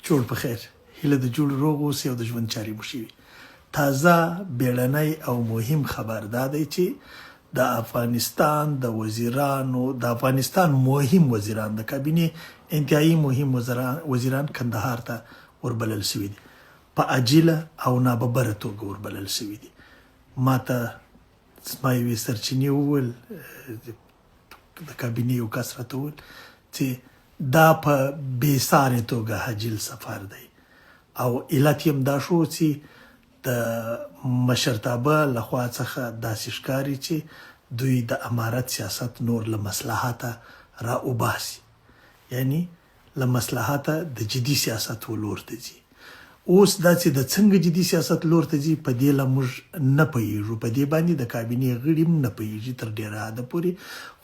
جوړ په خیر هیله د جوړ روغ اوسئ او د ژوند چارې مو ښې وي. تازه بیړنی او مهم خبر دا دی چې د افغانستان د وزیرانو د افغانستان مهم وزیران د کابینې انتهایی مهم وزیران کندهار ته وربلل شوي دي، په عاجله او ناببره توګه وربلل شوي دي. ماته زما یوې سرچینې وویل، د کابینې یو کس راته وویل چې دا په بې سارې توګه عاجل سفر دی او علت یې هم دا شو چې د مشرتابه له خوا څخه داسې ښکاري چې دوی د امارت سیاست نور له مصلحته را وباسي، یعنی له مصلحته د جدي سیاست و لور ته ځي. اوس دا چې د څنګه جدي سیاست لور ته ځي په دې لا موږ نه پوهیږو، په دې باندې د کابینې غړي هم نه پوهیږي تر ډیره حده پورې،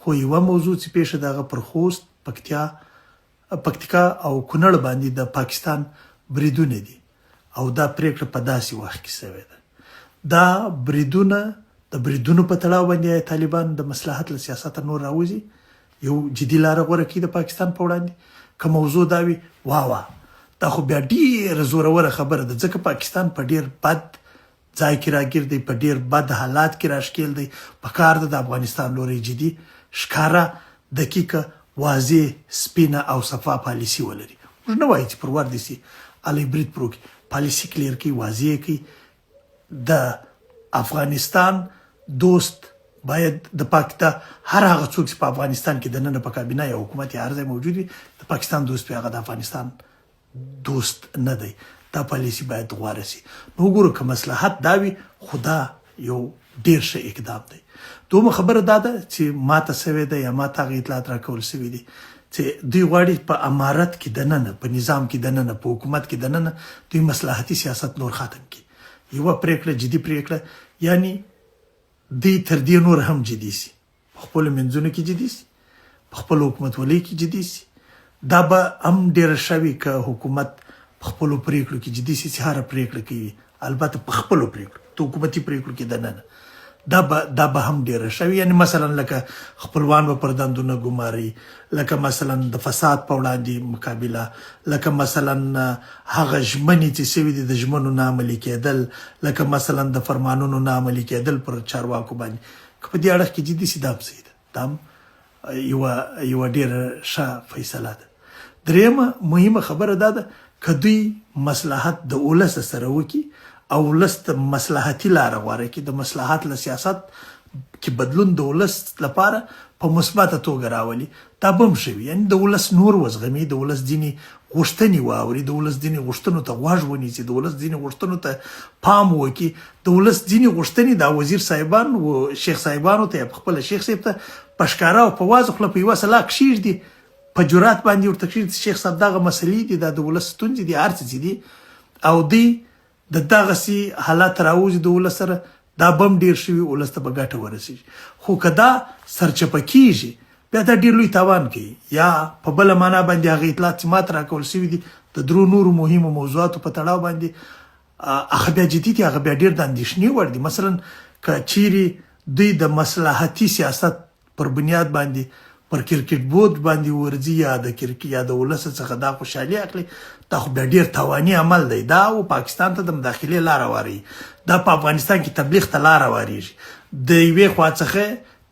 خو یوه موضوع چې پېښه ده هغه پر خوست، پکتیا، پکتیکا او کونړ باندې د پاکستان بریدونه دي او دا پریکړه په داسې وخت کې شوې ده. دا بریدونه د بریدونو په تړاو باندې آیا طالبان د مصلحت له سیاسته نور راوځي؟ یو جدي لاره غوره کړي د پاکستان په وړاندې؟ که موضوع دا وي واه واه دا خو بیا ډیره زوروره خبره ده ځکه پاکستان په ډیر بد ځای کې راګیر دی، په ډیر بد حالات کې راښکیل دی، په کار ده د افغانستان لوری جدي، ښکاره، دقیقه، واضح، سپینه او صفا پالیسي ولري. موږ نه وایو چې پر ور دې شي الی برید پر وکړي، پالیسي کلیر کړي، واضح یې کړي، د افغانستان دوست باید د پاک د هر هغه څوک چې په افغانستان کې دننه په کابینه یا حکومت یا هر ځای موجود وي د پاکستان دوست وي، هغه د افغانستان دوست نه دی. دا پالیسي باید غوره شي. نو وګورو که مصلحت دا وي خو دا یو ډیر ښه اقدام دی. دومه خبره دا ده چې ماته شوې ده یا ماته هغه اطلاعات راکول شوي دي چې دوی غواړي په امارت کې دننه، په نظام کې دننه، په حکومت کې دننه دوی مصلحتي سیاست نور ختم کړي. یوه پریکړه جدي پریکړه، یعنی دوی تر دې نور هم جدي شي، په خپلو منځونو کې جدي شي، په خپل حکومتولۍ کې جدي شي. دا به هم ډېره ښه وي که حکومت په خپلو پرېکړو کې جدي شي چې هره پرېکړه کوي، البته په خپلو پرېکړو، د حکومتي پرېکړو کې دننه، دا به دا به هم ډېره ښه وي. یعنې مثلا لکه خپلوان به پر دندو نه ګماري، لکه مثلا د فساد په وړاندې مقابله، لکه مثلا هغه ژمنې چې شوې دي د ژمنو نه عملي کېدل، لکه مثلا د فرمانونو نه عملي کېدل پر چارواکو باندې، که په دې اړخ کې جدي شي دا هم صحیح ده، دا هم یوه یوه ډېره ښه فیصله ده. درېیمه مهمه خبره دا ده که دوی مصلحت د ولس سره وکړي او ولس ته مصلحتي لاره غوره کړي، د مصلحت له سیاست کې بدلون د ولس لپاره په مثبته توګه راولي، دا به هم ښه وي. یعنې د ولس نور وزغمي، د ولس ځینې غوښتنې واوري، د ولس ځینې غوښتنو ته غوږ ونیسي، د ولس ځینې غوښتنو ته پام وکړي، د ولس ځینې غوښتنې دا وزیر صاحبان و شیخ صاحبانو ته یا په خپله شیخ صاحب ته په ښکاره او په وازه خوله په یوه سلا کښېږدي، په جرات باندې ورته کښېږدي چې شیخ صاحب دغه مسلې دي، دا د ولس ستونزې دي، هر څه چې دي، او دوی د دغسې حالت راوځي د ولس سره، دا به هم ډېر ښه وي، ولس ته به ګټه ورسېږي. خو که دا سرچپه کېږي بیا دا ډېر لوی تاوان کوي. یا په بله معنا باندې هغه اطلاعات چې ماته راکول شوي دي د درو نورو مهمو موضوعاتو په تړاو باندې، هغه بیا جدي دي، هغه بیا ډېر د اندېښنې وړ دي. مثلا که چیرې دوی د مصلحتي سیاست پر بنیاد باندې پر کرکټ بورډ باندې ورځي یا د کرکټ یا د ولس څخه دا خوشحالي اخلي، دا خو بیا ډیر تاواني عمل دی. دا و پاکستان ته د مداخلې لار هواروي، دا په افغانستان کې تبلیغ ته لار هواریږي. د یوې خوا څخه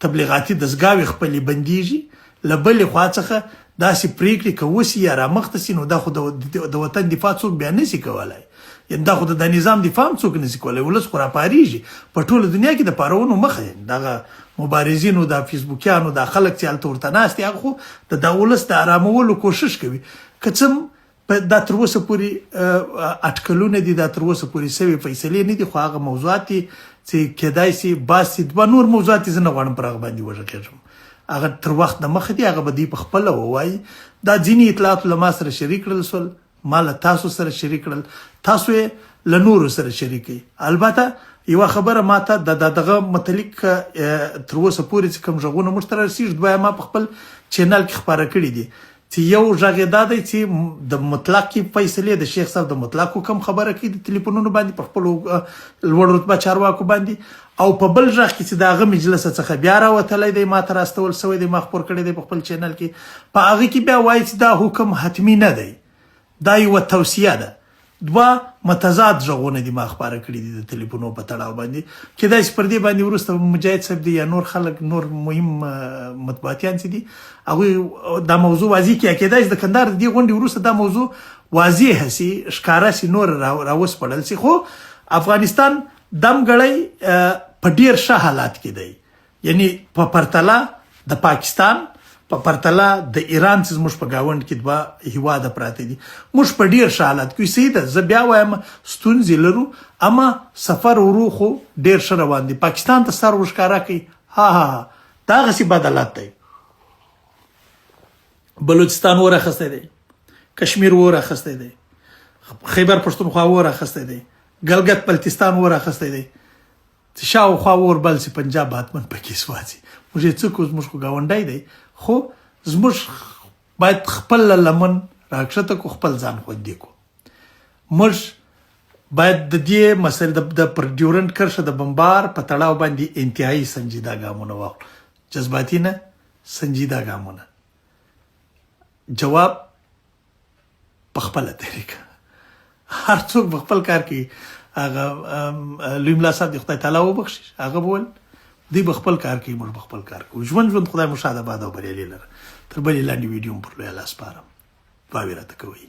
تبلیغاتي دستګاوې خپلې بندیږي، له بلې خوا څخه داسې پریکړې که وسي یا رامخته سي نو دا خو د وطن دفاع څوک بیا نسي کولای، یعنی دا خو د نظام دفاع هم څوک نسي کولای، ولس خو راپاریږي. په ټوله دنیا کې د پارونو مخه، یعنی دغه مبارزینو، دا فیسبوکیانو، دا خلک چې هلته ورته ناست دي، هغه خو د دا ولس د ارامولو کوشش کوي. که څه هم په دا تر اوسه پورې اټکلونه دي، دا تر اوسه پورې سوې فیصلې نه دي، خو هغه موضوعات دي چې کېدای سي بعض سي دوه نور موضوعات دي، زه نه غواړم پر هغه باندې وغږېږم، هغه تر وخت د مخه دي، هغه به دوی په خپله ووايي. دا ځینې اطلاعات له ما سره شریک کړل شول، ما له تاسو سره شریک کړل، تاسو یې له نورو سره شریک کړئ. البته یوه خبره ما ته د دغه متعلق تر اوسه پورې چې کوم غږونه موږ ته رارسېږي، دوه ما په خپل چینل کې خپاره کړي دي، چې یو غږ یې دا دی چې د مطلقې فیصلې، د شیخ صاحب د مطلق حکم خبره کوي د تلیفونونو باندې پر خپلو لوړ رتبه چارواکو باندې، او په بل غږ کې چې د هغه مجلس څخه بیا راوتلی دی، ما ته راستول شوی دی، ما خپور کړی دی په خپل چینل کې، په هغه کې بیا وایي چې دا حکم حتمي نه دی، دا یوه توصیه ده. دوه متضاد غږونه دي ما خپاره کړي دي د تلیفونو په تړاو باندې. کېدای شي پر دې باندې وروسته مجاهد صاحب دی یا نور خلک، نور مهم مطبوعاتیان چې دي، هغوی دا موضوع واضح کړي. کېدای شي د کندهار د دې غونډې وروسته دا موضوع واضح شي، ښکاره شي، نور راوسپړل شي. خو افغانستان دم ګړی په ډیر ښه حالات کې دی، یعنی په پرتله د پاکستان، په پرتله د ایران چې زموږ په ګاونډ کې دوه هیواده پراته دي، موږ په ډیر ښه حالت کې. صحیح ده، زه بیا وایم ستونزې لرو، اما سفر ورو خو ډیر ښه روان دی. پاکستان ته سر ورښکاره کوي، ها ها ها، دا هغسې بد حالت دی. بلوچستان اور اخیستی دی، کشمیر اور اخیستی دی، خیبر پښتونخوا اور اخیستی دی، ګلګت بلتستان اور اخیستی دی. چې شاوخوا اور بل سي، پنجاب به حتما پکې سوځي. موږ یې څه کوو؟ زموږ خو ګاونډی دی، خو زموږ باید خپل لمن راکښته کو، خپل ځان خوندي کو. موږ باید د دې مسئلې د پر ډیورنډ کرښه د بمبار په تړاو باندې انتهایی سنجیده ګامونه واخلو، جذباتي نه، سنجیده ګامونه. جواب په خپله طریقه، هر څوک په خپل کار کوي. هغه لوی ملا صاحب د خدای تعالی وبخښي، هغه به ویل دوی به خپل کار کوي، موږ به خپل کار کوو. ژوند ژوند، خدای مو ښاد، آباد او بریالي لره. تر بلې لنډې ویډیو مو پر لوی الله سپارم. دعاوې راته کوئ.